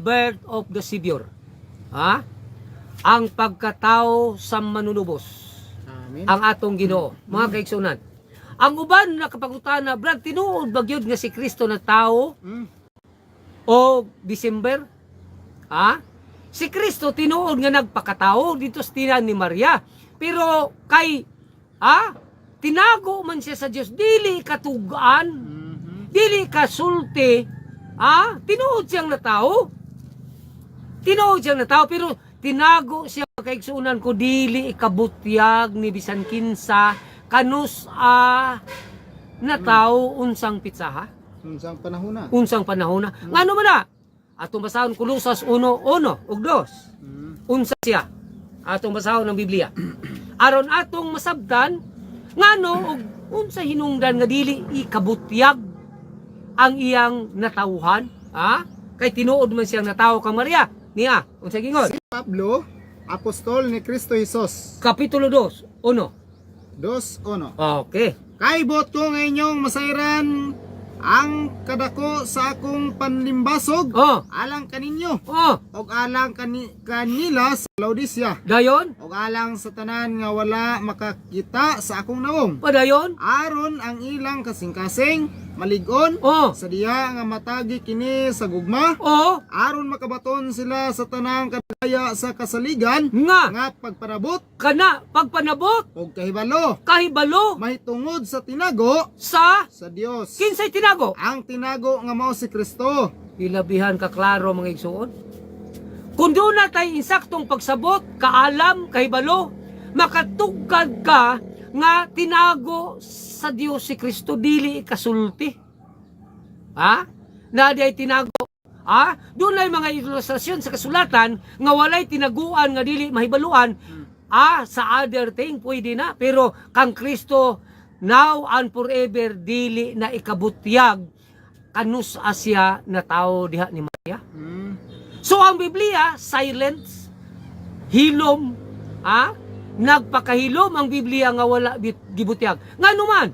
Birth of the Savior. Ha? Ang pagkatao sa manunubos. Amen. Ang atong Ginoo, mga kaigsunan. Ang uban nakapangutana, "Brad, tinuod ba gyud nga si Kristo na tao o December?" Ha? Si Kristo tinuod nga nagpakatao dito sa tiyan ni Maria. Pero kay tinago man siya sa Dios, dili katugaan, dili kasulti, tinuod siyang natao. Tinuod siyang natao, pero tinago siya, kaigsunan ko, dili ikabutyag ni bisan kinsa kanus a natao, unsang pitsaha. Unsang panahon na. Unsang panahon na. Ngano man na? Atong basahon Kolosas 1:1 ug 2. Unsa siya? Atong basahon ang Biblia. Aron atong masabtan ngano ug unsa hinungdan nga dili ikabutyag ang iyang natawhan, ha? Kay tinuod man siyang natawo kang Maria. Niya, unsa gingon? Si Pablo, apostol ni Kristo Jesus. Kapitulo 2, 1. 2:1. Okay. Kay buot ko nga inyong masayran ang kadako sa akong panlimbasog alang kaninyo ug alang kanila sa Laodicea Dayon, ug alang sa tanan nga wala makakita sa akong nawong, padayon. Aron ang ilang kasing-kasing malig-on sa diha nga matagi kini sa gugma, aron makabaton sila sa tanang kadaya sa kasaligan Nga nga pagpanabot kana pagpanabot ug kahibalo kahibalo mahitungod sa tinago sa sa Dios. Kinsay tinago? Ang tinago nga mao si Kristo. Ilabihan ka klaro, mga igsuon. Kung doon na tayo insaktong pagsabot, kaalam, kahibalo, makatugkad ka nga tinago sa Dios si Kristo, dili ikasulti. Ha? Na di ay tinago. Ha? Doon ay mga ilustrasyon sa kasulatan nga walay tinaguan nga dili mahibaluan. Sa other thing pwede na, pero kang Kristo, now and forever, dili na ikabutyag kanus siya na tao diha ni Maria. So ang Biblia, silence, hilom, ha? Nagpakahilom ang Biblia nga wala gibutyag. Ngano man?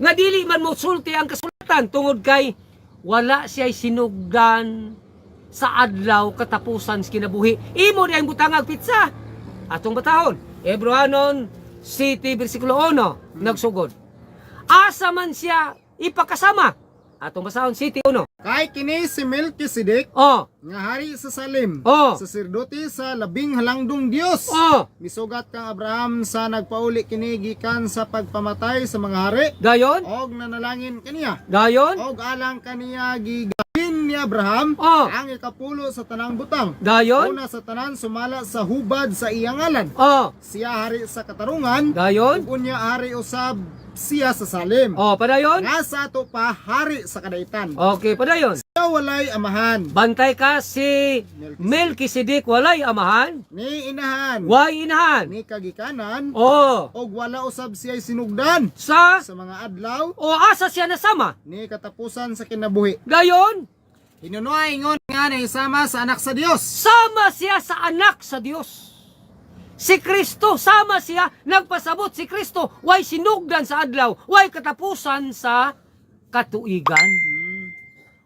Nga dili man mo sulti ang kasulatan tungod kay wala siya sinugdan sa adlaw katapusan sa kinabuhi. Imo di ang butangag pitsa. Atong batahon. Hebreohanon 7 versikulo 1 nagsugod. Asa man siya ipakasama? Atong basahon 7:1. Kay kini si Melchizedek nga hari sa Salem, saserdote sa labing halangdong Dios. Misugat kang Abraham sa nagpauli kini gikan sa pagpamatay sa mga hari Dayon? og nanalangin kaniya. Dayon? Og alang kaniya gigabin ni Abraham ang ikapulo sa tanang butang. Dayon? Una sa tanan sumala sa hubad sa iyang ngalan. Siya hari sa katarungan. Dayon? Ug unya hari usab siya sa Salem. Oh, padayon? Nga sa ato pa hari sa kadaitan. Okay, padayon. Siya walay amahan Bantay ka, si Melchizedek walay amahan, ni inahan way inahan. ni kagikanan og wala usab siya sinugdan Sa sa mga adlaw o asa siya nasama? ni katapusan sa kinabuhi. Dayon, Hinunoy ingon nga naisama sa anak sa Dios. Sama siya sa anak sa Dios. Si Kristo, sama siya, nagpasabot si Kristo, way sinugdan sa adlaw, way katapusan sa katuigan.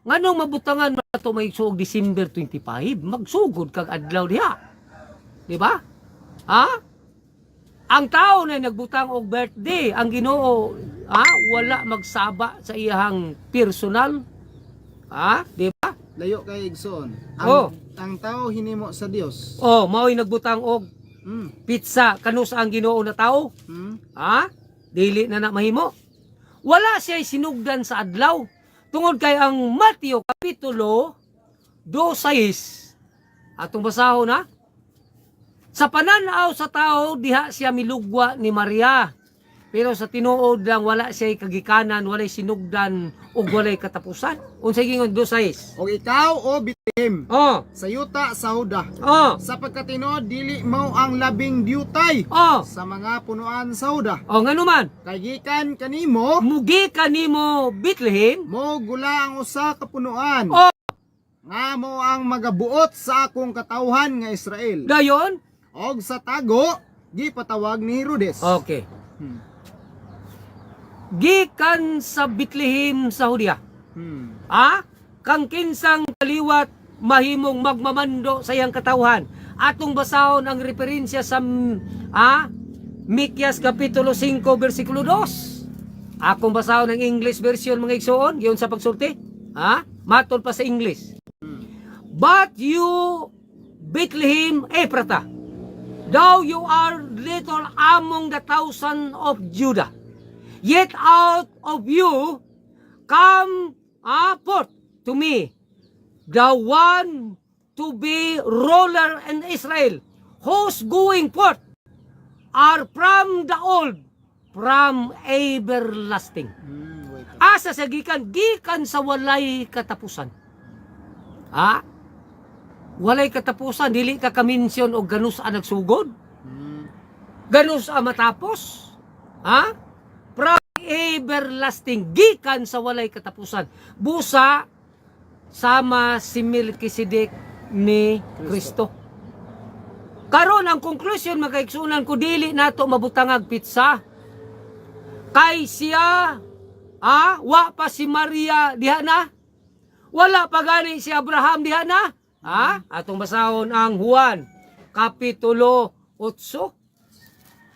Nganong mabutangan man ito may suog December 25, magsugod kag adlaw diha. Di ba? Ha? Ang tao na nagbutang og birthday, ang Ginoo, ha, wala magsaba sa iyang personal. Ha? Di ba? Layo kay igsoon. Ang, ang tao hinimo sa Dios. Oh, mao'y nagbutang og pizza kanus ang Ginoo na tao. Ha? Dili na na mahimo. Wala siya sinugdan sa adlaw. Tungod kay ang Mateo kapitulo 2:6, atong basahon na. Sa pananaw sa tao, diha siya milugwa ni Maria. Pero sa tinuod lang, wala siya kagikanan, walay sinugdan ug walay katapusan. Unsay gingon 2:6? Og ikaw, o Bethlehem, sa yuta sa Huda, sa pagkatinuod dili mao ang labing diutay sa mga punuan sa Huda. Oh, ngano man? Kay gikan kanimo Mugi kanimo Bethlehem, mo gula ang usa ka punuan nga mo ang magabuot sa akong katawhan nga Israel. Dayon? Og sa tago gipatawag ni Herodes. Okay. Gikan sa Bethlehem sa Judea. Ah, kang kinsang kaliwat mahimong magmamando sa iyang katawhan. Atong basahon ang referensya sa Mikyas Kapitulo 5 versikulo 2. Akong basahon ang English version, mga igsoon, giyon sa pagsulti. Ha? Matod pa sa English. "But you, Bethlehem Ephrata, though you are little among the thousand of Judah, yet out of you come forth to me the one to be ruler in Israel, whose going forth are from the old, from everlasting." Wait. Asa sa gikan? Gikan sa walay katapusan. Ha? Walay katapusan, dili ka kaminsyon og ganus a nagsugod. Ganus a matapos. Ha? From everlasting, gikan sa walay katapusan. Busa sama si Melchizedek ni Kristo. Karon, ang conclusion, mga kaigsuonan ko, dili nato mabutangag petsa. Kay siya, wa pa si Maria diha na. Wala pa gani si Abraham diha na. Atong basahon ang Juan Kapitulo 8.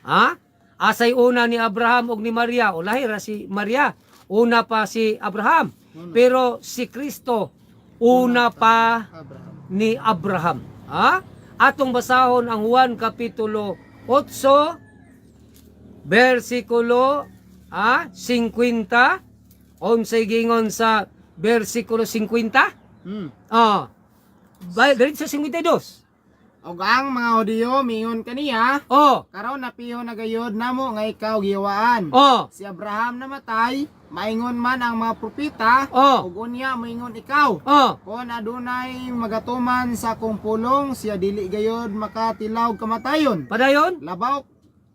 Ha? Asay una ni Abraham og ni Maria? O lahi ra si Maria. Una pa si Abraham. Pero si Kristo una pa Abraham. Ni Abraham. Ha? Atong basahon ang Juan Kapitulo 8 versikulo 50. Unsay gingon sa versikulo 50? Ah. Ba, diri sa 52. Og ang mga Hudiyo mingon kaniya, "Karon napiho na gayod namo nga ikaw gihawaan. Si Abraham namatay, maingon man ang mga propeta, ug unya moingon ikaw, 'Kon adunay magatuman sa akong pulong, siya dili gayod makatilaw kamatayon.' Padayon? Labaw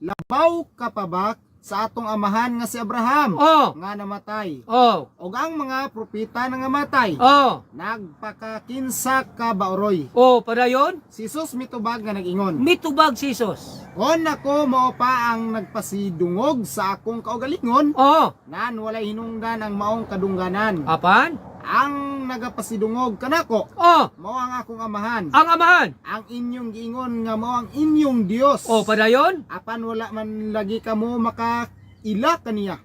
labaw ka pa ba sa atong amahan nga si Abraham nga namatay? Og ang mga propeta nangamatay. Nagpakakinsa ka ba oroy?" Oh, padayon? Si Jesus mitubag nga nag-ingon, Mitubag si Jesus. "Kon ako mao pa ang nagpasidungog sa akong kaugalingon, nan walay hinungdan ang maong kadungganan. Apan? Ang nagapasidungog kanako, mao ang akong Amahan, Ang Amahan. ang inyong giingon nga mao ang inyong Dios. Oh, padayon? Apan wala man lagi kamo makaila kaniya.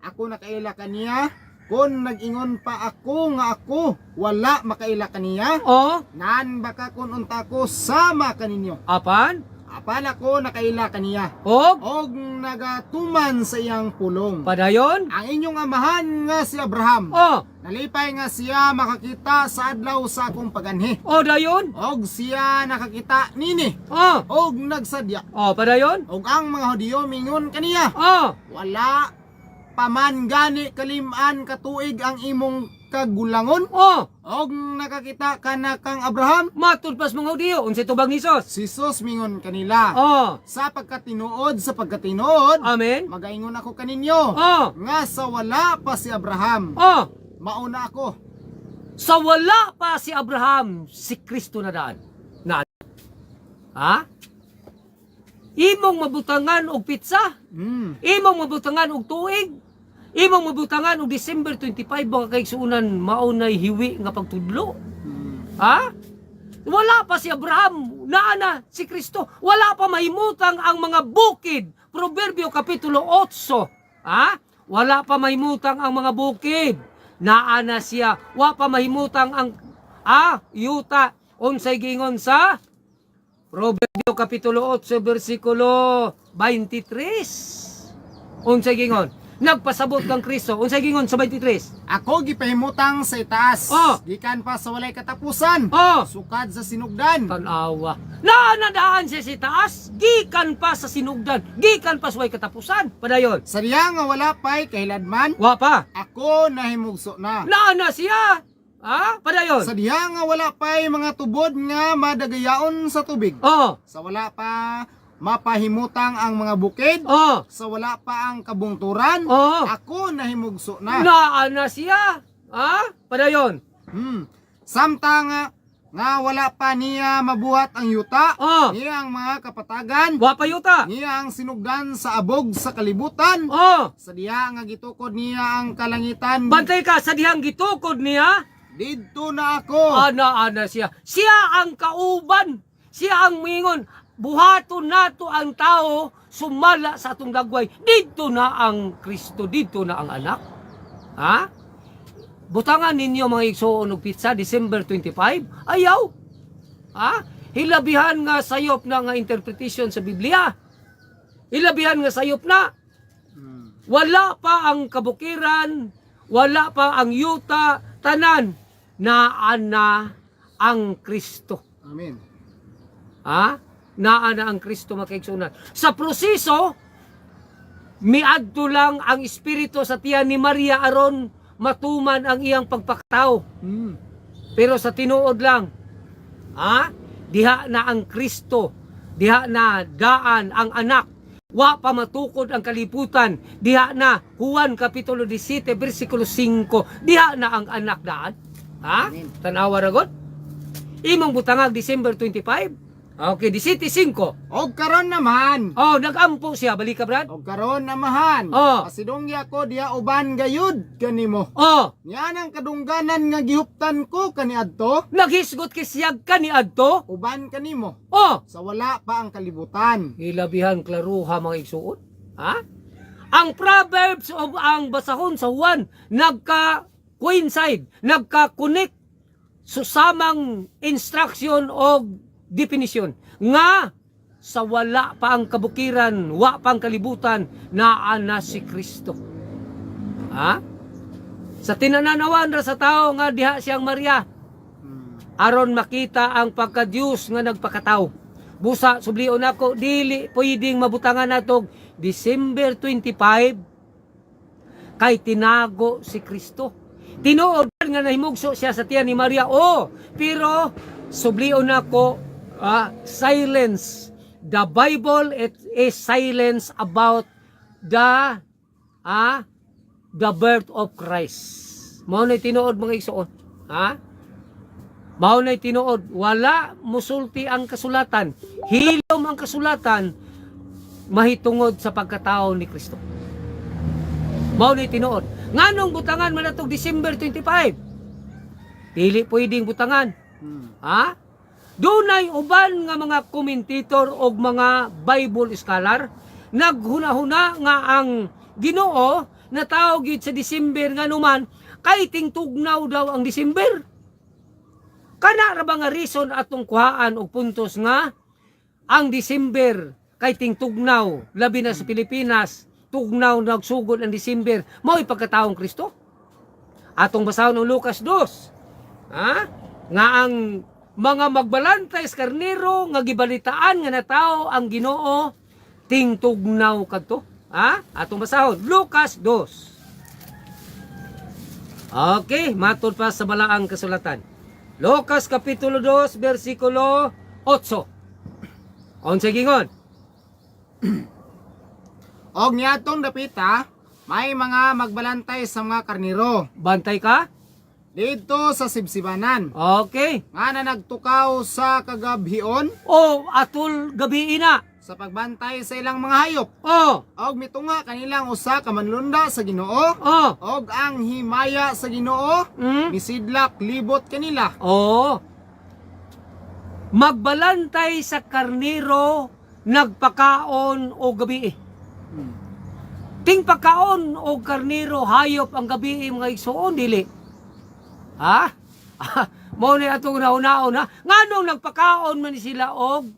Ako nakaila kaniya. Kon nag-ingon pa ako nga ako wala makaila kaniya, nan baka kun unta ko sama kaninyo. Apan? Apan ako nakaila kaniya Og og nagatuman sa iyang pulong. Padayon? Ang inyong amahan nga si Abraham, nalipay nga siya makakita sa adlaw sa akong paganhi. Oh, dayon? Og siya nakakita nini og nagsadya. Oh, padayon? Og ang mga Hudiyo mingon kaniya, 'Wala pa man gani kalimaan katuig ang imong kagulangon og nakakita ka na kang Abraham?" Matud pas mga Hudiyo, unsay tubag ni Jesus? Si Jesus mingon kanila, Sa pagkatinuod, magaingon ako kaninyo nga sa wala pa si Abraham, mauna ako." Sa wala pa si Abraham, si Kristo na daan. Na. Ha? Imong mabutangan og petsa, imong mabutangan og tuig, imong mabutangan og December 25, mga kaigsuonan, mao nay hiwi nga pagtudlo. Ha? Wala pa si Abraham, naa na si Kristo. Wala pa mahimutang ang mga bukid. Proverbio Kapitulo 8. Ha? Wala pa mahimutang ang mga bukid. Naa na siya. Wa pa mahimutang ang yuta. Unsay gingon sa Proverbio Kapitulo 8 versikulo 23? Unsay gingon? Nagpasabot kang Kristo. Unsay gingon sa 23? Ako gipahimutang sa itaas, gikan pa sa walay katapusan, sukad sa sinugdan. Tanawa. Naanadaan siya sa taas, gikan pa sa sinugdan, gikan pa sa way katapusan. Padayon. Sa diha nga wala pa'y kahiladman, Wa pa. ako nahimugso na. Naana siya. Ha? Padayon. Sa diha nga wala pa'y mga tubod nga madagayaon sa tubig. Sa wala pa mapahimutang ang mga bukid, sa wala pa ang kabungturan, ako nahimugso na. Naana siya. Ha? Padayon. Samtang nga wala pa niya mabuhat ang yuta, niya ang mga kapatagan, Wa pa yuta. niya ang sinugdan sa abog sa kalibutan, sa diha nga gitukod niya ang kalangitan, Bantay ka, sa dihang gitukod niya. Didto na ako. Ana ana siya. Siya ang kauban. Siya ang mingon. Buhaton nato ang tao sumala sa atong dagway. Didto na ang Kristo, didto na ang anak. Ha? Butangan ninyo, mga igsoon, og petsa December 25? Ayaw. Ha? Hilabihan nga sayop na nga interpretation sa Biblia. Hilabihan nga sayop na. Wala pa ang kabukiran, wala pa ang yuta, tanan naa na ang Kristo. Amen. Ha? Naa na ang Kristo, mga kaigsuonan. Sa proseso, miadto lang ang Espiritu sa tiyan ni Maria aron matuman ang iyang pagpakatao. Pero sa tinuod lang, ha? Diha na ang Kristo, diha na daan ang anak. Wa pa matukod ang kalibutan, diha na Juan Kapitulo 17 versikulo 5, diha na ang anak daan. Ha? Amen. Tanawa ra god. Imong butangag December 25. Okay, 17:5. Og karon naman. Oh, nagampo siya, balik ka, Brad. Og karon namahan. Oh. Pasidungya ko diha uban gayud kanimo. Oh, Niya ang kadungganan nga gihuptan ko kaniadto naghisgot kay siyag kaniadto. Uban kanimo Oh, sa wala pa ang kalibutan. Hilabihan klaruha, mga igsuon. Ha? Ang Proverbs o ang basahon sa Juan nagka-coincide, nagka-connect susamang instruction o definition nga sa wala pa ang kabukiran, wa pa ang kalibutan, naa na si Kristo. Ha? Sa tinananawan ra sa tao nga diha siyang Maria, aron makita ang pagka-Diyos nga nagpakatao. Busa, sublion ako, dili pwedeng mabutangan natog December 25 kay tinago si Kristo. Tinuod nga nahimugso siya sa tiyan ni Maria. Oh, pero sublion nako, silence. The Bible, it is silence about the birth of Christ. Mao na tinuod, mga igsoon. Ha? Mao na tinuod, wala musulti ang kasulatan. Hilom ang kasulatan mahitungod sa pagkatao ni Kristo. Mao na tinuod. Nganong butangan man natog December 25? Dili pwedeng butangan. Ha? Dunay uban nga mga komentator og mga Bible scholar naghuna-huna nga ang Ginoo natawo gyud sa December, nganuman kay tingtugnaw daw ang December. Kana ra ba nga reason atong kuhaan og puntos nga ang December kay tingtugnaw, labi na sa Pilipinas, tugnaw nagsugod ang December, mao'y pagkataong Kristo? Atong basahon ang Lucas 2. Ha? Nga ang mga magbalantay sa karnero nga gibalitaan nga natao ang Ginoo tingtugnaw kadto. Ha? Atong basahon Lucas 2. Okay, matod pa sa balaang kasulatan. Lucas Kapitulo 2 versikulo 8. Unsay gingon? Og niadtong dapita, may mga magbalantay sa mga karniro Bantay ka? didto sa sibsibanan. Nga na nagtukaw sa kagabhion O atol gabi na. Sa pagbantay sa ilang mga hayop. Og mitunga kanilang usa ka manlunda sa Ginoo. Og ang himaya sa Ginoo misidlak libot kanila. Oo. Magbalantay sa karniro nagpakaon o gabi. Ting pagkaon o karniro hayop ang gabi, mga igsoon, dili. Ha? Mao ni atong nauna-una. Nganong nagpakaon man ni sila og,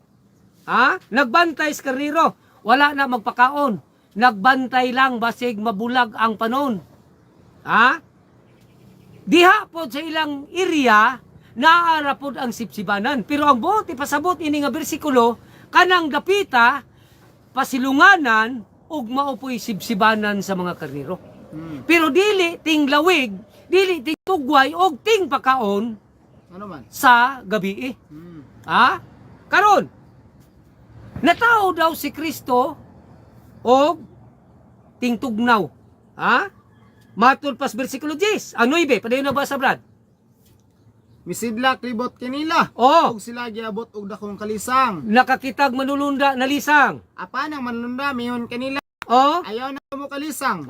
ha? Nagbantay sa karniro. Wala na magpakaon. Nagbantay lang basig mabulag ang panon. Ha? Diha pod sa ilang area naara pod ang sipsibanan. Pero ang buot ipasabot ini nga bersikulo, kanang dapita pasilunganan ug mao po'y sibsibanan sa mga karniro. Pero dili ting lawig, dili ting tugway og ting pakaon Ano man? sa gabi. Ha? Karon, natao daw si Kristo og tingtugnaw. Ha? Matul pas bersikulo 10. Ang 9, padayon na ba sa Brad? Misidlak libot kanila. Oh, Og sila giabot og dakong kalisang. Nakakitag manulunda nalisang. Apan ang manlunda miingon kanila, "Ayaw na mo kalisang.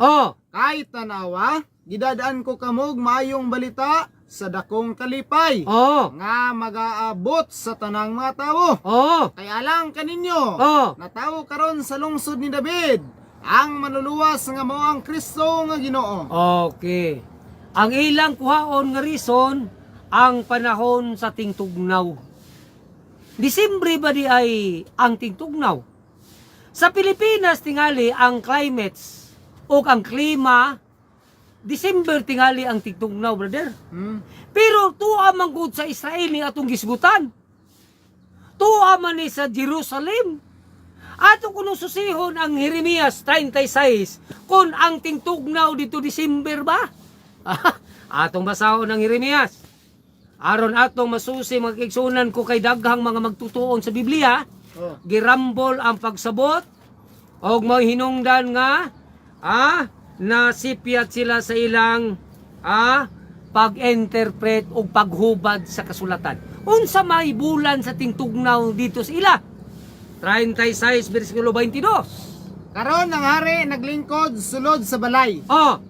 Kay tanawa, gidadaan ko kamo og maayong balita Sa dakong kalipay nga magaabot sa tanang mga tawo. Kay alang kaninyo, natawo karon sa lungsod ni David ang manluluwas nga mao ang Kristo nga Ginoo. Okay. Ang ilang kuhaon nga reason, ang panahon sa tingtugnaw. Disembre ba di ay ang tingtugnaw? Sa Pilipinas tingali ang climates o ang klima, December tingali ang tingtugnaw, brother. Pero tuwa man gud sa Israel ni atong gisgutan. Tuwa man ni sa Jerusalem. Ato kuno susihon ang Jeremias 36 kung ang tingtugnaw dito December ba? Atong basahon ang Jeremias. Aron atong masusi, mga kaigsuonan ko, kay daghang mga magtutuon sa Biblia, girambol ang pagsabot og may hinungdan nga nasipyat sila sa ilang pag-interpret o paghubad sa kasulatan. Unsa may bulan sa tingtugnaw dito sa ila? 36 versikulo 22. Karon ang hari naglingkod sulod sa balay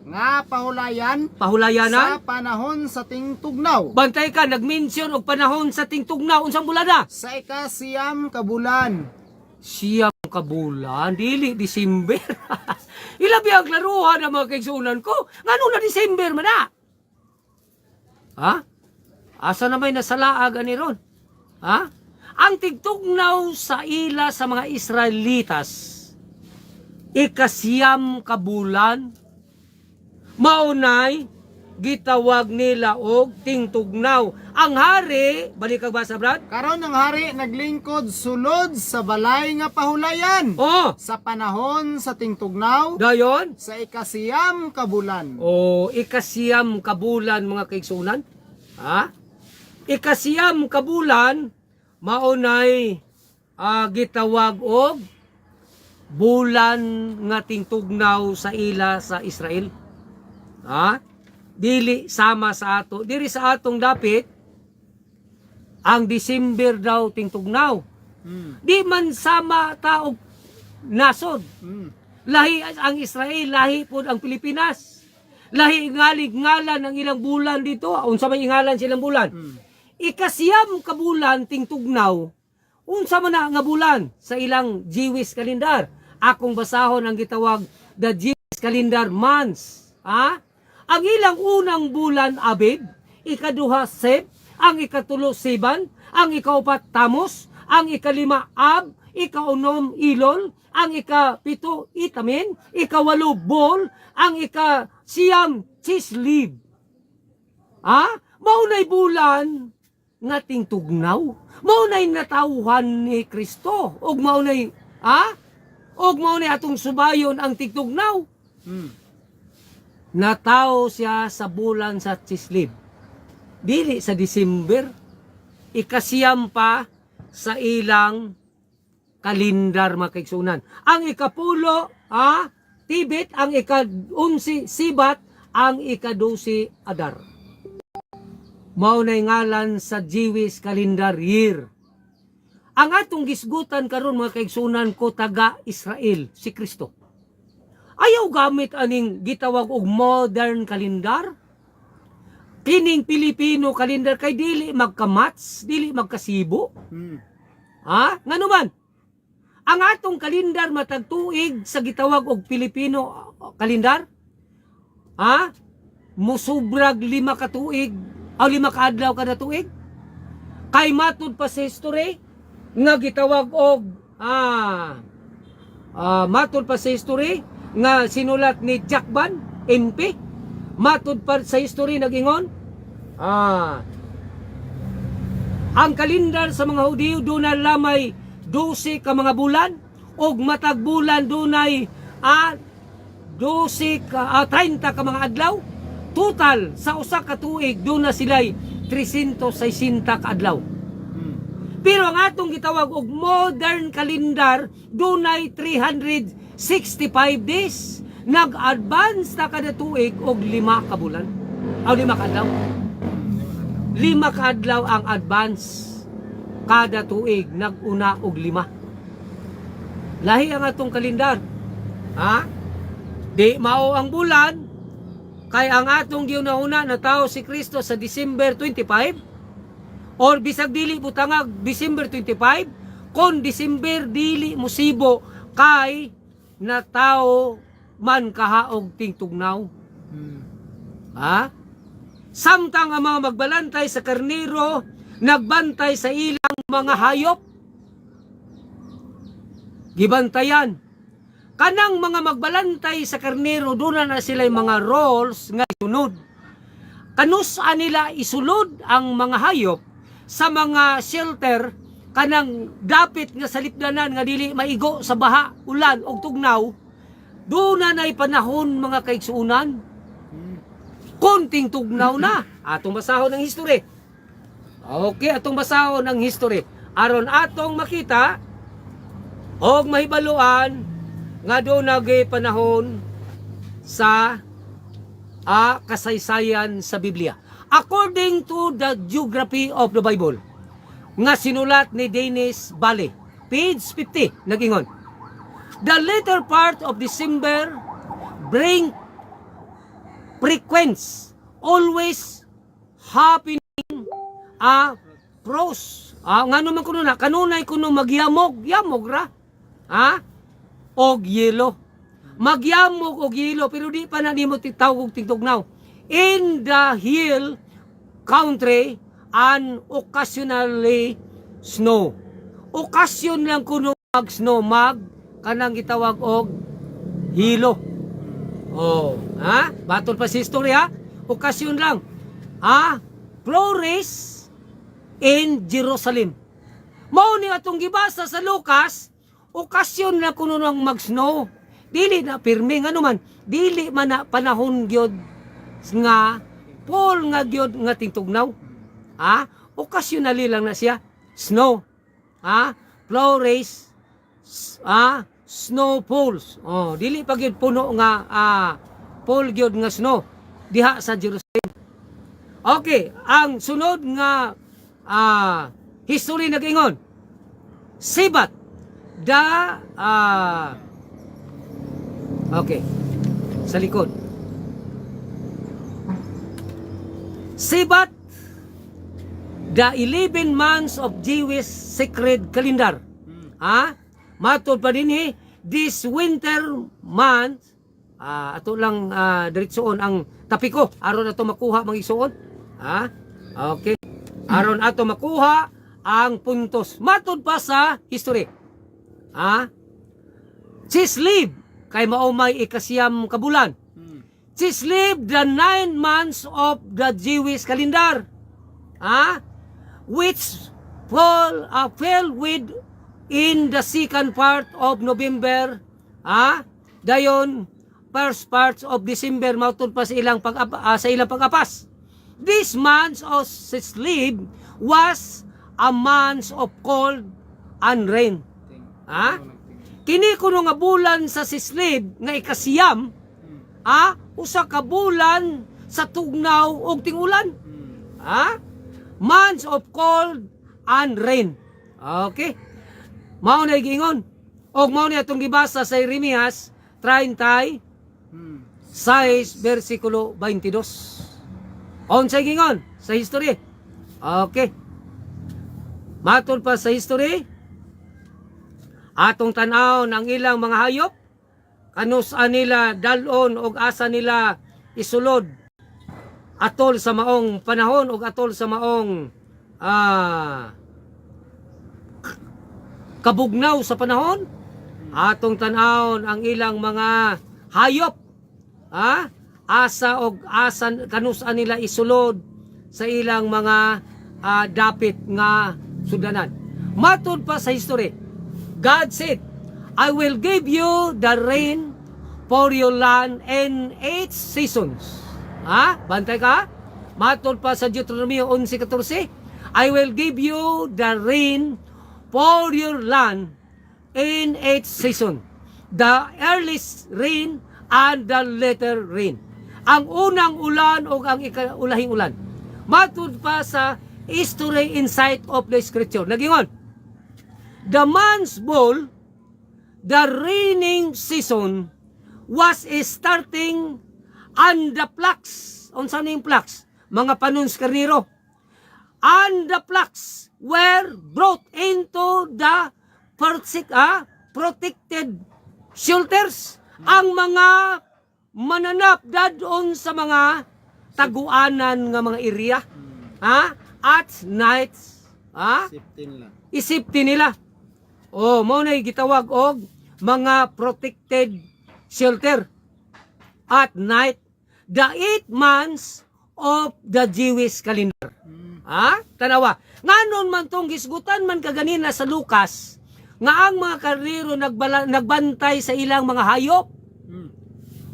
nga pahulayan sa Pahulayanan. Panahon sa tingtugnaw. Bantay ka, nag-mention og panahon sa tingtugnaw, unsang bulan na? Sa 9 ka bulan. 9 ka bulan, dili December. Ilabi ang klaruhan ang mga kaigsuonan ko. Ngano na December man na? Ha? Asa na may nasalaag ani ron? Ha? Ang tigtugnaw sa ila sa mga Israelitas, 9 ka bulan, maunay gitawag nila og tingtugnaw. Ang hari, balik kag basa, Brad? Karon ang hari naglingkod sulod sa balay nga pahulayan sa panahon sa tingtugnaw Dayon? sa 9 ka bulan. O 9 ka bulan, mga kaigsuonan. Ha? 9 ka bulan maunay gitawag og bulan nga tingtugnaw sa ila sa Israel. Ha? Dili sama sa ato. Diri sa atong dapit ang December daw tingtugnaw. Di man sama ta og nasod. Lahi ang Israel, lahi pod ang Pilipinas. Lahi ngalig ngalan ang ilang bulan dito. Unsa may ingalan silang bulan? 9 ka bulan tingtugnaw. Unsa man na nga bulan sa ilang Jewish calendar? Akong basahon ang gitawag the Jewish calendar months. Ha? Ang ilang unang bulan Abib, ikaduha Seb, ang ikatulo Siban, ang ikaupat Tamos, ang ikalima Ab, ikaunom Ilol, ang 7 Itamin, 8 Bol, ang 9 Chislib. Ha? Maunay bulan nga tingtugnaw. Maunay natawhan ni Kristo. Ug maunay, ha? Ug maunay atong subayon ang tingtugnaw. Natawo siya sa bulan sa Chislib. Dili sa December. 9 pa sa ilang kalendar, mga kaigsuonan. Ang 10, Tibet, ang 11 Sibat, ang 12 Adar. Mao nay ngalan sa Jewish calendar year. Ang atong gisgutan karon, mga kaigsuonan ko, taga Israel si Kristo. Ayaw gamit aning gitawag og modern calendar. Kining Pilipino calendar kay dili magka-match, dili magkasibo. Ha? Ngano man? Ang atong kalendar matag tuig sa gitawag og Pilipino kalendar, ha? Musubrag 5 ka tuig o 5 ka adlaw kada tuig. Kay matud pa sa history nga gitawag og matud pa sa history nga sinulat ni Jack Ban NP, matud pa sa history nagingon ang kalendar sa mga Hudiyo dunay lamay 12 ka mga bulan ug matag bulan dunay 12 ka 30 ka mga adlaw. Total sa usa ka tuig duna sila'y 360 ka adlaw. Pero ang atong gitawag og modern calendar dunay 365 days. Nag-advance na kada tuig og 5 ka bulan. O 5 ka adlaw. 5 ka adlaw ang advance kada tuig, nag-una og 5. Lahi ang atong kalendar. Ha? Di mao ang bulan. Kay ang atong gihuna-huna, natawo si Kristo sa December 25 or bisag dili butangag December 25, kon December dili musibo kay natawo man kahaog tingtugnaw. Ha? Samtang ang mga magbalantay sa karnero nagbantay sa ilang mga hayop. Gibantayan. Kanang mga magbalantay sa karnero, doon na sila mga roles nga isunod. Kanusa nila isulod ang mga hayop sa mga shelter, kanang dapit nga salipdanan nga dili maigo sa baha, ulan og tugnaw. Doon na na'y panahon, mga kaigsuunan. Konting tugnaw na. Atong basahon ang history. Okay, atong basahon ang history. Aron atong makita og mahibaluan nga doon nagay panahon sa kasaysayan sa Biblia. According to the Geography of the Bible nga sinulat ni Dennis Bale, page 50, nagingon: "The later part of December bring frequent, always happening a frost." Ngano man kuno na kanunay kuno magyamog, yamog ra. Ha? Og yelo. Magyamog og yelo pero di pa na nimo titawag og tingtugnaw. "In the hill country and occasionally snow." Okasyon lang kuno mag snow, mag kanang gitawag og hilo. Oh, ha? Batol pa sa istorya, okasyon lang. Ha? Flores in Jerusalem. Mao ni atong gibasa sa Lucas, okasyon na kuno nang mag-snow. Dili na pirmi, ngano man, dili man na panahon gyud nga full nga gyud nga tingtugnaw. Ha? Occasionally lang na siya snow. Ha? Flores, snow falls. Oh, dili pa gyud puno nga full gyud nga snow diha sa Jerusalem. Okay, ang sunod nga history nag-ingon. Sibat the okay, sa likod. Sibat, the 11 months of Jewish sacred calendar. Ha? Matod pa dinhi, this winter month, ato lang diretsoon ang tapiko aron ato makuha, mga igsuon. Ha? Okay. Aron ato makuha ang puntos. Matod pa sa history. Ha? Chislev kay mao may ikasiyam ka bulan. Chislev, the 9 months of the Jewish calendar. Ha? Which fell with in the second part of November, ha? Dayon first parts of December, matud pa sa ilang pag-apas. This month of Chislev was a month of cold and rain. Ha? Kini kuno nga bulan sa Chislev nga ikasiyam, usa ka bulan sa tugnaw ug tingulan. Ha? Months of cold and rain. Okay. Mao na giingon. Og mao ni atong gibasa sa Jeremias 36 versikulo 22. Unsay giingon sa history? Okay. Matod pa sa history, atong tan-awon ang ilang mga hayop, kanus nila dalon og asa nila isulod atol sa maong panahon og atol sa maong kabugnaw sa panahon. Atong tan-awon ang ilang mga hayop, asa og asan kanusa nila isulod sa ilang mga dapit nga sudanan. Matud pa sa history, God said, "I will give you the rain for your land in eight seasons." Ha? Bantay ka? Matud pa sa Deuteronomy 11:14, "I will give you the rain for your land in eight season. The earliest rain and the later rain." Ang unang ulan o ang ikaulahing ulan. Matud pa sa history insight of the scripture, nagingon, the month Bul, the raining season, was starting And the flocks. Unsa na yung flocks? Mga panons karniro. And the flocks were brought into the protected shelters. Ang mga mananap dadon sa mga taguanan nga mga area. Ha? At nights. Ha? Safety nila. Isipti nila. Oh, mao na gitawag og mga protected shelter at night, the 8 months of the Jewish calendar. Ha? Tanawa. Nganon man tong gisgutan man kaganina sa Lucas nga ang mga karnero nagbantay sa ilang mga hayop.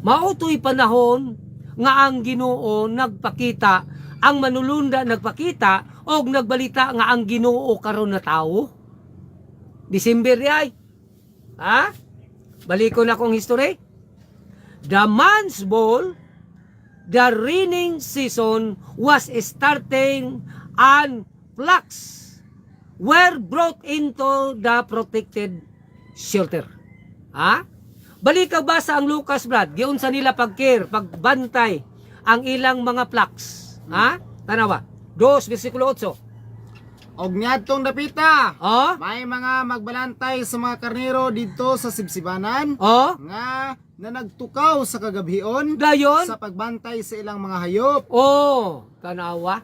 Mao to'y panahon nga ang Ginoo nagpakita, ang manulunda nagpakita og nagbalita nga ang Ginoo karon na tawo. December di ay. Ha? Balikon akong history. The month's ball, the raining season was starting and flocks were brought into the protected shelter. Ha? Balik ka ba sa ang Lucas, Brad? Giunsa nila pag-care, pagbantay ang ilang mga flocks. Ha? Tanawa. 2 versikulo 8. Og niadtong dapita. Oh? May mga magbalantay sa mga karnero didto sa sibsibanan Oh? nga na nagtukaw sa kagabhion Dayon? sa pagbantay sa ilang mga hayop. Oh, tanawa.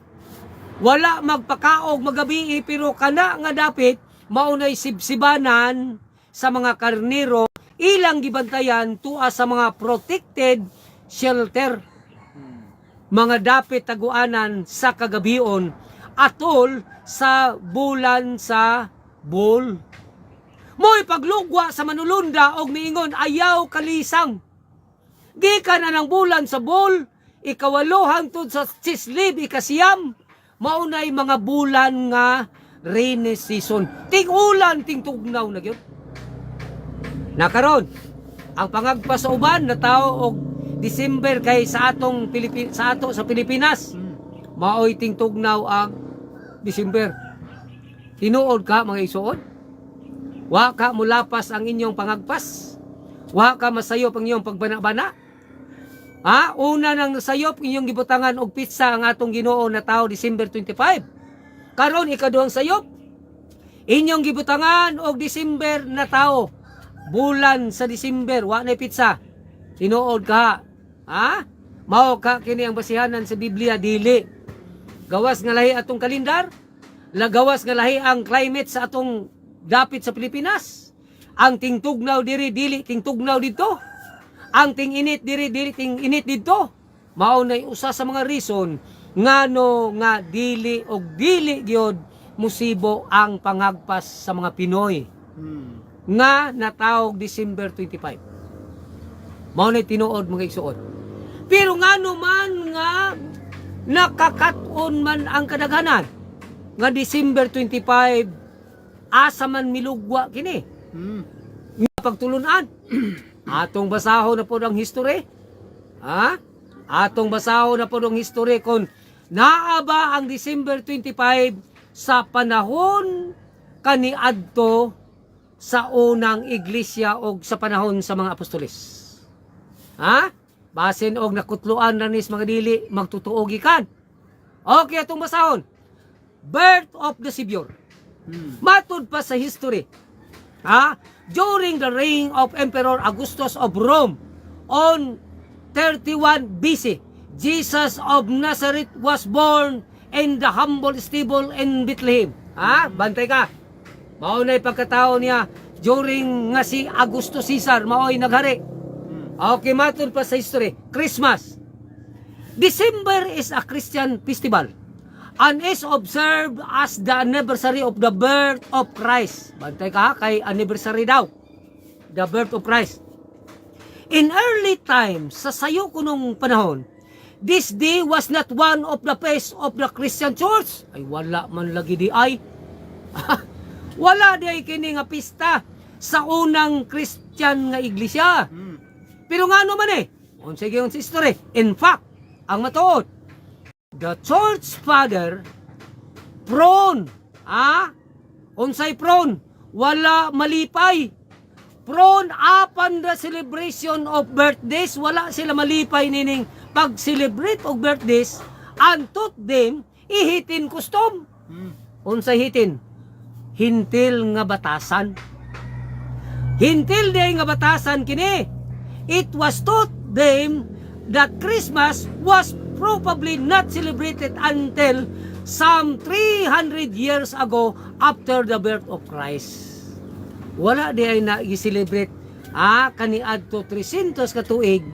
Wala magpakaog magabi, pero kana nga dapit maunay sibsibanan sa mga karnero ilang gibantayan tuwa sa mga protected shelter. Mga dapit taguanan sa kagabion atol sa bulan sa bul. Mo'y paglugwa sa manulunda og miingon, "Ayaw kalisang." Gikan na ng bulan sa bul, 8 hangtod sa Chislib, 9, maunay mga bulan nga rainy season. Ting-ulan, ting-tugnaw na gyud. Nakaron, ang pangagpas sa uban na tao og December kay sa ato sa Pilipinas. Maoy tingtugnaw ang December. Tinuod ka, mga isuod? Wa ka mulapas ang inyong pangagpas? Wa ka masayop ang inyong pagbana-bana? Ha? Una nang nasayop inyong gibutangan og pizza ang atong Ginoo na tao December 25. Karon ikaduhang sayop inyong gibutangan og December na tao. Bulan sa December wa na pizza. Tinuod ka. Ha? Mao ka kini ang basihanan sa Biblia, dili. Gawas nga lahi atong kalendar, lagawas nga lahi ang climate sa atong dapit sa Pilipinas. Ang tingtugnaw diri dili tingtugnaw didto. Ang ting-init diri dili ting-init didto. Mao nay usa sa mga reason ngano nga dili og dili gyud musibo ang pangagpas sa mga Pinoy nga natawag December 25. Mao nay tinuod, mga igsuon. Pero ngano man nga nakakaton man ang kadaghanan nga December 25, asa man milugwa kini nga pagtulunan? Atong basahon na po ang history. Ha? Atong basahon na po ang history kung naa ba ang December 25 sa panahon kaniadto sa unang iglesia o sa panahon sa mga apostoles. Ha? Basin og nakutluan na nis mga dili magtutuo gikan. Okay, atong basahon. Birth of the Savior. Matud pa sa history. Ha? During the reign of Emperor Augustus of Rome on 31 BC, Jesus of Nazareth was born in the humble stable in Bethlehem. Ha? Bantay ka. Mao na'y pagkatao niya during nga si Augusto Caesar mao'y naghari. Okay, matud pa sa history. Christmas. December is a Christian festival and is observed as the anniversary of the birth of Christ. Bantay ka ha, kay anniversary daw. The birth of Christ. In early times, sa sayo kunong panahon, this day was not one of the feasts of the Christian Church. Ay, wala man lagi di ay. Wala di ay kini nga pista sa unang Christian nga iglesia. Pero ngano man eh? Unsay giyon sa history. In fact, ang matuod, the church father frown. Ah? Unsay frown? Wala malipay. Frown upon the celebration of birthdays. Wala sila malipay nining pag-celebrate og birthdays and taught them a heathen custom. Unsay heathen? Hintil nga batasan. Hintil day nga batasan kini. It was taught them that Christmas was probably not celebrated until some 300 years ago after the birth of Christ. Wala di ay na i-celebrate kaniadto 300 ka tuig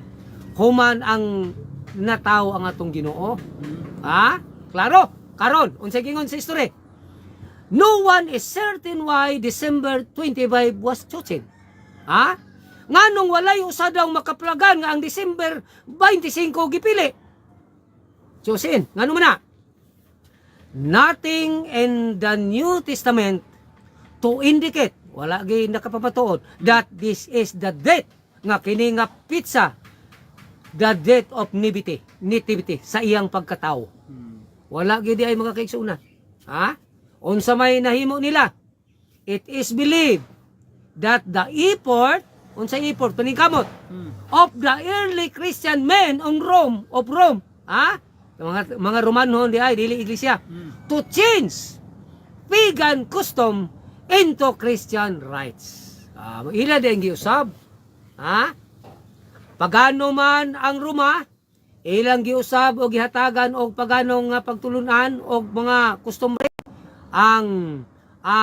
human ang natawo ang atong Ginoo. Ah, klaro. Karon, unsay gingon sa history? No one is certain why December 25 was chosen. Ha? Nganong walay usa daw makaplagan nga ang December 25 gipili? Chosen. Ngano man na? Nothing in the New Testament to indicate, wala gi nakapamatuod, that this is the date nga kini nga petsa, the date of nativity sa iyang pagkatao. Wala gid ay, mga kaigsuonan. Ha? Unsa may nahimo nila? It is believed that the effort, unsay effort? Paningkamot of the early Christian men on Rome, of Rome, ha? Mga Romanhon di ay dili iglesia, to change pagan custom into Christian rites. Ah, ila din giusab. Ha? Pagano man ang Roma, ilang giusab o gihatagan og paganong nga pagtulunan og mga kostumbre ang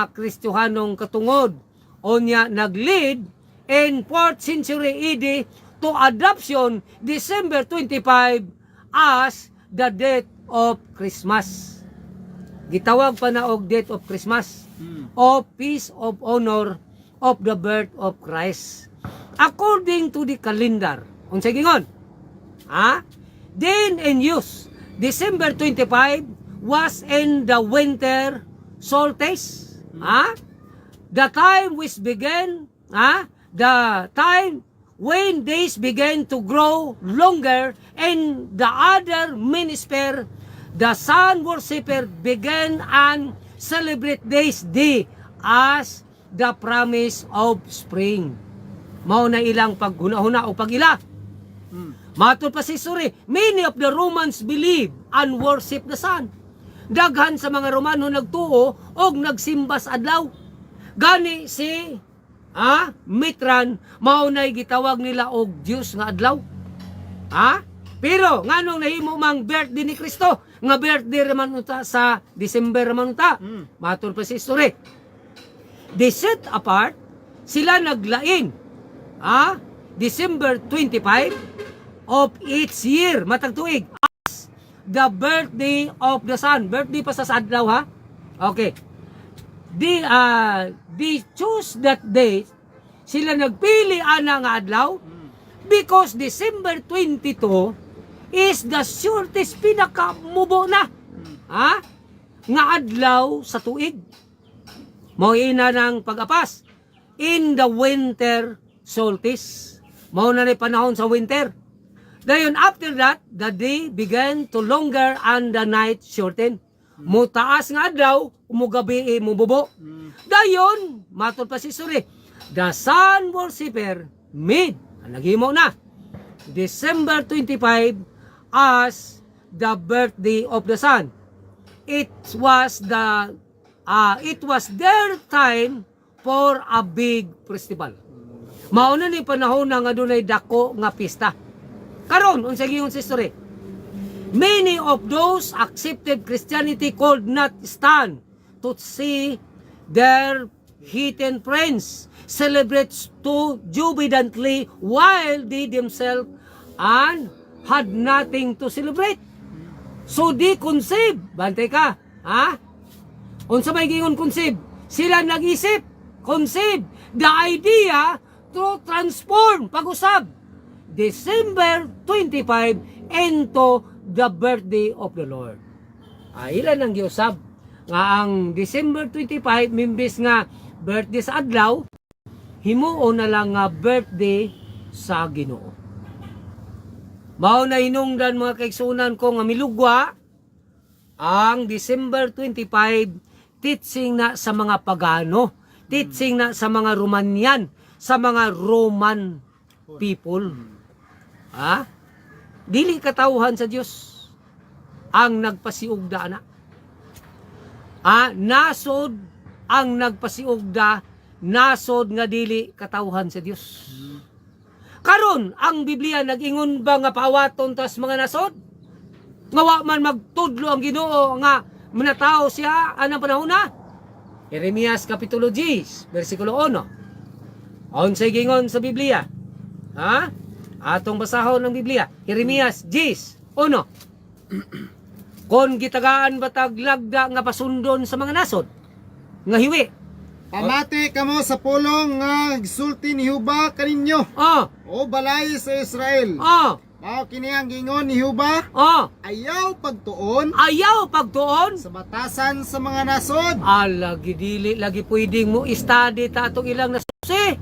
Kristohanong katungod. Onya nag-lead in 4th century AD to adoption December 25 as the date of Christmas. Gitawag pa na og date of Christmas o feast of honor of the birth of Christ. According to the calendar, unsay gingon? Ha? Then in use, December 25 was in the winter solstice. Ha? The time which began, ha? The time when days began to grow longer in the other hemisphere, the sun worshipper began and celebrate this day as the promise of spring. Mao na ilang paghuna-huna o pag-ila. Matod pa sa history, many of the Romans believe and worship the sun. Daghan sa mga Romano nagtuo og nagsimba sa adlaw. Gani si Mitran mao nay gitawag nila og Dios nga adlaw. Ha? Pero nganong nahimo mang birthday ni Kristo? Nga birthday raman unta sa December raman unta. Matod pa sa history. They set apart, sila naglain. December 25 of each year, matag tuig, as the birthday of the sun. Birthday pa sa adlaw, ha? Okay. They choose that day, sila nagpili ana nga adlaw because December 22 is the shortest, pinakamubo na. Ha? Nga adlaw sa tuig. Mao ina ng pag-apas. In the winter solstice. Mao na ni panahon sa winter. Dayon after that, the day began to longer and the night shorten. Mutaas nga adlaw, mugabi eh, mububo. Dayon, matod pa sa history, the sun worshipper made, ang naghimo na, December 25 as the birthday of the sun. It was their time for a big festival. Mao na ni panahon na nga dunay dako nga pista. Karon, unsa giingon sa history? Many of those accepted Christianity could not stand to see their heathen friends celebrate too jubilantly while they themselves and had nothing to celebrate. So they conceive. Bantay ka. Ha? Unsa may gingon conceive? Sila nag-isip. Conceive the idea to transform, pag-usab, December 25 into the birthday of the Lord. Ah, ilan ang giusab nga ang December 25 mimbis nga birthday sa adlaw, himuon na lang nga birthday sa Ginoo. Mao na hinungdan, mga kaigsunan ko, nga milugwa ang December 25, teaching na sa mga pagano, teaching na sa mga Romanian, sa sa mga Roman people. Ha? Dili katawhan sa Dios ang nagpasiugda ana. Ah, nasod ang nagpasiugda, nasod nga dili katawhan sa Dios. Karon, ang Biblia nag-ingon ba nga paawaton tas mga nasod? Nga wa man magtudlo ang Ginoo nga manatao siya anang panahon na? Jeremias Kapitulo 10, versikulo 1. Unsay gingon sa Biblia? Ha? Atong basahon ng Biblia. Jeremias 10, 1. Kon gitagaan ba tag lagda nga pasundon sa mga nasod? Nga hiwi. Pamati kamo sa pulong nga gisulti ni Huba kaninyo. Oh, O balay sa Israel. oh, Mao kini ang gingon ni Huba, oh. ayaw pagtuon Ayaw pagtuon. sa batasan sa mga nasod. Ala, gidili lagi pwedeng mo study ta atong ilang nasusi.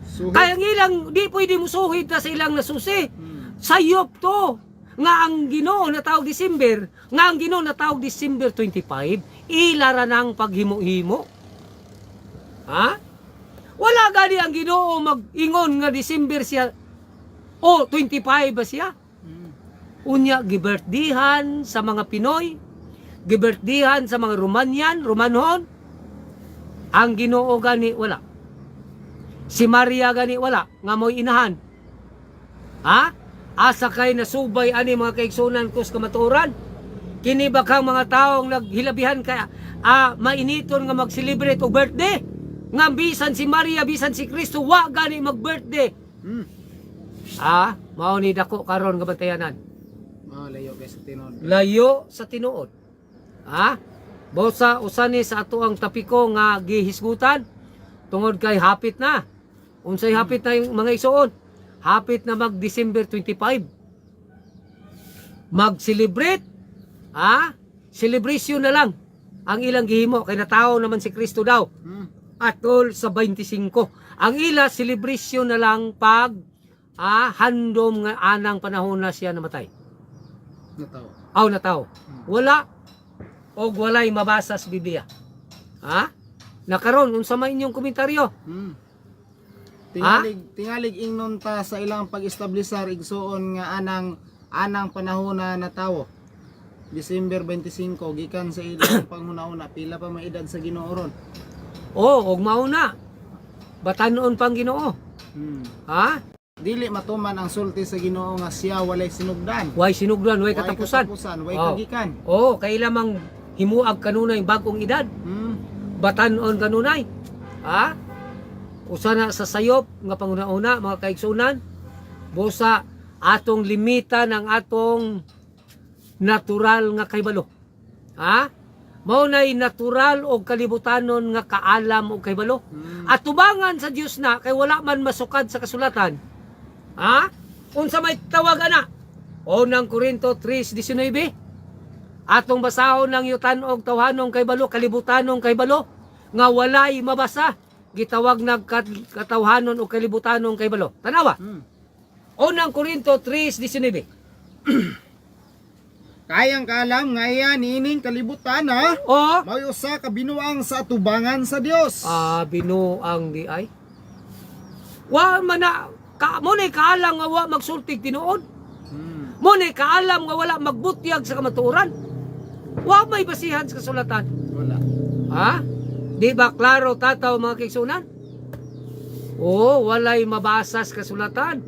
Suhid. Kaya ang ilang, di pwede mo suhid ta sa ilang nasusi. Sayop to. Nga ang Ginoo na tawag December, nga ang Ginoo na tawag December 25, ilara ng paghimo-himo. Ha? Wala gani ang Ginoo mag-ingon nga December siya o 25 ba siya? Unya gibirthdihan sa mga Pinoy, gibirthdihan sa mga Romanian, Romanhon. Ang Ginoo gani wala. Si Maria gani wala nga mo'y inahan. Ha? Asa kay nasubay ani mga kaigsunan ko sa kamatuoran? Kini ba kang mga taong naghilabihan kay mainiton nga mag-celebrate og birthday? Nga bisan si Maria, bisan si Kristo wa gani mag-birthday. Ah, mao ni dako karon nga bantayanan. Mao layo kay sa tinuod. Layo sa tinuod. Ha? Bosa usani sa ato ang tapiko nga gihisgutan tungod kay hapit na. Unsay hapit na yung mga igsuon? Hapit na mag December 25. Mag-celebrate. Ha? Celebration na lang ang ilang gihimo kay natawo naman si Kristo daw. Atol sa 25. Ang ila celebration na lang pag handom nga anang panahon na siya namatay. Natawo. Aw nataw. Wala og walay mabasa sa Biblia. Ha? Nakaron unsa may inyong komentaryo? Tingalig tingalig ingnon ta sa ilang pag-establisar, igsuon, nga anang anang panahon na natawo. December 25 gikan sa ilang panghuna-una, pila pa may edad sa Ginoo ron. Oh, og mao na. Batanon pang Ginoo. Ha? Dili matuman ang sulti sa Ginoo nga siya walay sinugdan. Way sinugdan, way katapusan. Way katapusan, way Oh. kagikan. Oh, kay lamang himuag kanunay bagong edad. Batanon kanunay. Ha? Usa na sa sayop nga panguna-una, mga kaigsunan, busa atong limita ng atong natural nga kaybalo. Ha? Mao nay natural og kalibutanon nga kaalam og kaybalo. At tubangan sa Dios na kay wala man masukad sa kasulatan. Ha? Unsa may tawag ana? Unang Korinto 3:19. Atong basahon ng yutan og tawhanong kaybalo, kalibutanon kaybalo nga walay mabasa, gitawag nag katawhanon o kalibutanon kaybalo. Tanawa. Unang Korinto 3:19. Kayang kaalam nga iya niining kalibutan ha. O Mao'y usa ka binuang sa atubangan sa Dios. Ah, binuang di ay. Wa man na ka mo na kaalam nga wa magsultig tinuod. Mo na kaalam nga wala magbutyag sa kamatuoran. Wa may basihan sa kasulatan. Wala. Ha? Di ba klaro tataw, mga kaigsunan? Oo, walay mabasa sa kasulatan.